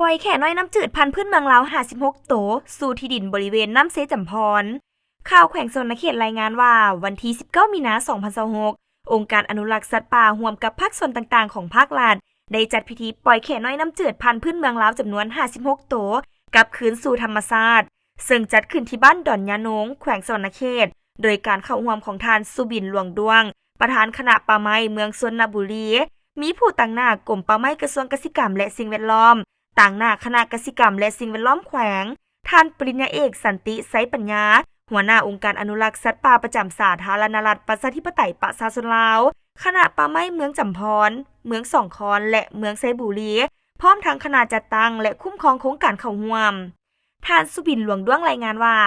ປ່ອຍແຂ້ນ້ອຍນ້ຳຈືດພັນພື້ນເມືອງລາວຫ້າສິບຫົກໂຕ ສູ່ທີ່ດິນບໍລິເວນນ້ຳເຊຈຳພອນ. ຂ່າວແຂວງສະຫວັນນະເຂດລາຍງານວ່າ ວັນທີສິບເກົ້າ ມີນາ ສອງພັນຊາວຫົກ ອົງການອະນຸລັກສັດປ່າຮ່ວມກັບພາກສ່ວນຕ່າງໆຂອງພາກລັດ ໄດ້ຈັດພິທີປ່ອຍແຂ້ນ້ອຍນ້ຳຈືດພັນພື້ນເມືອງລາວຈຳນວນຫ້າສິບຫົກໂຕ ກັບຄືນສູ່ທຳມະຊາດ ເຊິ່ງຈັດຂຶ້ນທີ່ບ້ານດອນຍານົງ ແຂວງສະຫວັນນະເຂດ ໂດຍການເຂົ້າຮ່ວມຂອງທ່ານ ສຸບິນ ຫຼວງດ້ວງ ປະທານຄະນະປ່າໄມ້ເມືອງຊົນນະບູລີ, ມີຜູ້ຕາງໜ້າກົມປ່າໄມ້ ກະຊວງກະສິກຳ ແລະ ສິ່ງແວດລ້ອມ, ຕາງໜ້າຄະນະກະສິກຳ ແລະ ສິ່ງແວດລ້ອມແຂວງ, ທ່ານປະລິນຍາເອກ ສັນຕິ ໄຊປັນຍາ ຫົວໜ້າອົງການອະນຸລັກສັດປ່າປະຈຳສາທາລະນະລັດ ປະຊາທິປະໄຕ ປະຊາຊົນລາວ, ຄະນະປ່າໄມ້ເມືອງຈຳພອນ, ເມືອງສອງຄອນ ແລະ ເມືອງໄຊບູລີ, ພ້ອມທັງຄະນະຈັດຕັ້ງ ແລະ ຄຸ້ມຄອງໂຄງການເຂົ້າຮ່ວມ. ທ່ານ ສຸບິນ ຫຼວງດ້ວງ ລາຍງານວ່າ,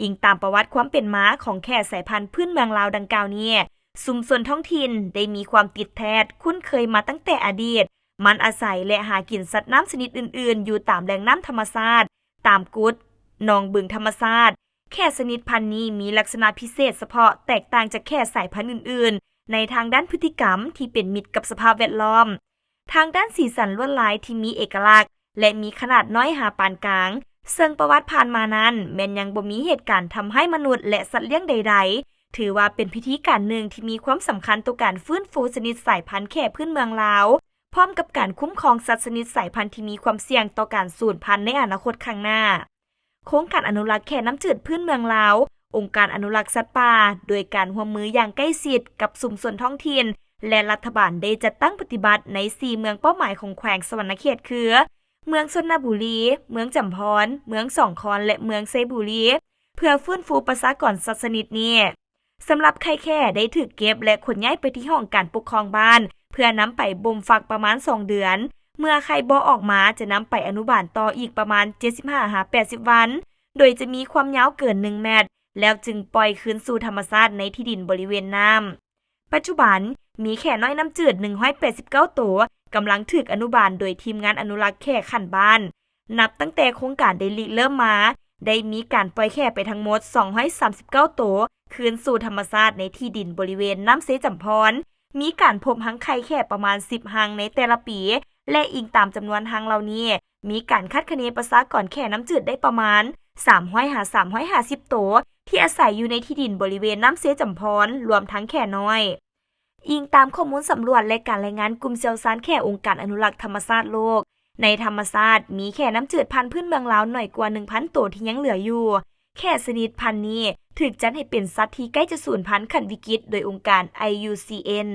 ອີງຕາມປະຫວັດຄວາມເປັນມາຂອງແຂ້ສາຍພັນພື້ນເມືອງລາວດັ່ງກ່າວນີ້, ຊຸມຊົນທ້ອງຖິ່ນໄດ້ມີຄວາມຕິດແທດຄຸ້ນເຄີຍມາຕັ້ງແຕ່ອະດີດ, ມັນອາໄສ ແລະ ຫາກິນສັດນ້ຳຊະນິດອື່ນໆຢູ່ຕາມແຫຼ່ງນ້ຳທຳມະຊາດ, ຕາມກຸດ, ໜອງບຶງທຳມະຊາດ. ແຂ້ຊະນິດພັນນີ້ມີລັກສະນະພິເສດສະເພາະ ແຕກຕ່າງຈາກແຂ້ສາຍພັນອື່ນໆ ໃນທາງດ້ານພຶດຕິກຳທີ່ເປັນມິດກັບສະພາບແວດລ້ອມ, ທາງດ້ານສີສັນລວດລາຍທີ່ມີເອກະລັກ ແລະ ມີຂະໜາດນ້ອຍຫາປານກາງ, ເຊິ່ງປະຫວັດຜ່ານມານັ້ນແມ່ນຍັງບໍ່ມີເຫດການທຳຮ້າຍມະນຸດ ແລະ ສັດລ້ຽງໃດໆ. ຖືວ່າເປັນພິທີການໜຶ່ງທີ່ມີຄວາມສຳຄັນຕໍ່ການຟື້ນຟູຊະນິດສາຍພັນແຂ້ພື້ນເມືອງລາວ, ພ້ອມກັບການຄຸ້ມຄອງສັດຊະນິດສາຍພັນທີ່ມີຄວາມສ່ຽງຕໍ່ການສູນພັນໃນອະນາຄົດຂ້າງໜ້າ. ໂຄງການອະນຸລັກແຂ້ນ້ຳຈືດພື້ນເມືອງລາວ, ອົງການອະນຸລັກສັດປ່າ, ໂດຍການຮ່ວມມືຢ່າງໃກ້ຊິດກັບຊຸມຊົນທ້ອງຖິ່ນ ແລະ ລັດຖະບານ ໄດ້ຈັດຕັ້ງປະຕິບັດໃນສີ່ເມືອງເປົ້າໝາຍຂອງແຂວງສະຫວັນນະເຂດ ຄື ເມືອງຊົນນະບູລີ, ເມືອງຈຳພອນ, ເມືອງສອງຄອນ ແລະ ເມືອງໄຊບູລີ ເພື່ອຟື້ນຟູປະຊາກອນສັດຊະນິດນີ້. ສຳລັບໄຂ່ແຂ້ໄດ້ຖືກເກັບ ແລະ ຂົນຍ້າຍໄປທີ່ຫ້ອງການປົກຄອງບ້ານ ເພື່ອນຳໄປບົ່ມຟັກປະມານສອງເດືອນ. ເມື່ອໄຂ່ບໍ່ອອກມາຈະນຳໄປອະນຸບານຕໍ່ອີກປະມານເຈັດສິບຫ້າຫາແປດສິບວັນ, ໂດຍຈະມີຄວາມຍາວເກີນໜຶ່ງແມັດ, ແລ້ວຈຶ່ງປ່ອຍຄືນສູ່ທຳມະຊາດໃນທີ່ດິນບໍລິເວນນັ້ນ. ປັດຈຸບັນ, ມີແຂ້ນ້ອຍນ້ຳຈືດໜຶ່ງຮ້ອຍແປດສິບເກົ້າໂຕ ກຳລັງຖືກອະນຸບານໂດຍທີມງານອະນຸລັກແຂ້ຂັ້ນບ້ານ. ນັບຕັ້ງແຕ່ໂຄງການໄດ້ລິເລີ່ມມາ, ໄດ້ມີການປ່ອຍແຂ້ໄປທັງໝົດສອງຮ້ອຍສາມສິບເກົ້າໂຕ ຄືນສູ່ທຳມະຊາດໃນທີ່ດິນບໍລິເວນນ້ຳເຊຈຳພອນ. ມີການພົບຮັງໄຂ່ແຂ້ປະມານສິບຮັງໃນແຕ່ລະປີ ແລະ ອີງຕາມຈຳນວນຮັງເຫຼົ່ານີ້, ມີການຄາດຄະເນປະຊາກອນແຂ້ນ້ຳຈືດໄດ້ປະມານສາມຮ້ອຍຫາສາມຮ້ອຍຫ້າສິບໂຕ ທີ່ອາໄສຢູ່ໃນທີ່ດິນບໍລິເວນນ້ຳເຊຈຳພອນ, ລວມທັງແຂ້ນ້ອຍ. ອີງຕາມຂໍ້ມູນສຳຫຼວດ ແລະ ການລາຍງານກຸ່ມຊ່ຽວຊານແຂ້ອົງການອະນຸລັກທຳມະຊາດໂລກ, ໃນທຳມະຊາດມີແຂ້ນ້ຳຈືດພັນພື້ນເມືອງລາວໜ້ອຍກວ່າໜຶ່ງພັນໂຕທີ່ຍັງເຫຼືອຢູ່. ແຂ້ຊະນິດພັນນີ້ຖືກຈັດໃຫ້ເປັນສັດທີ່ໃກ້ຈະສູນພັນຂັ້ນວິກິດໂດຍອົງການ IUCN.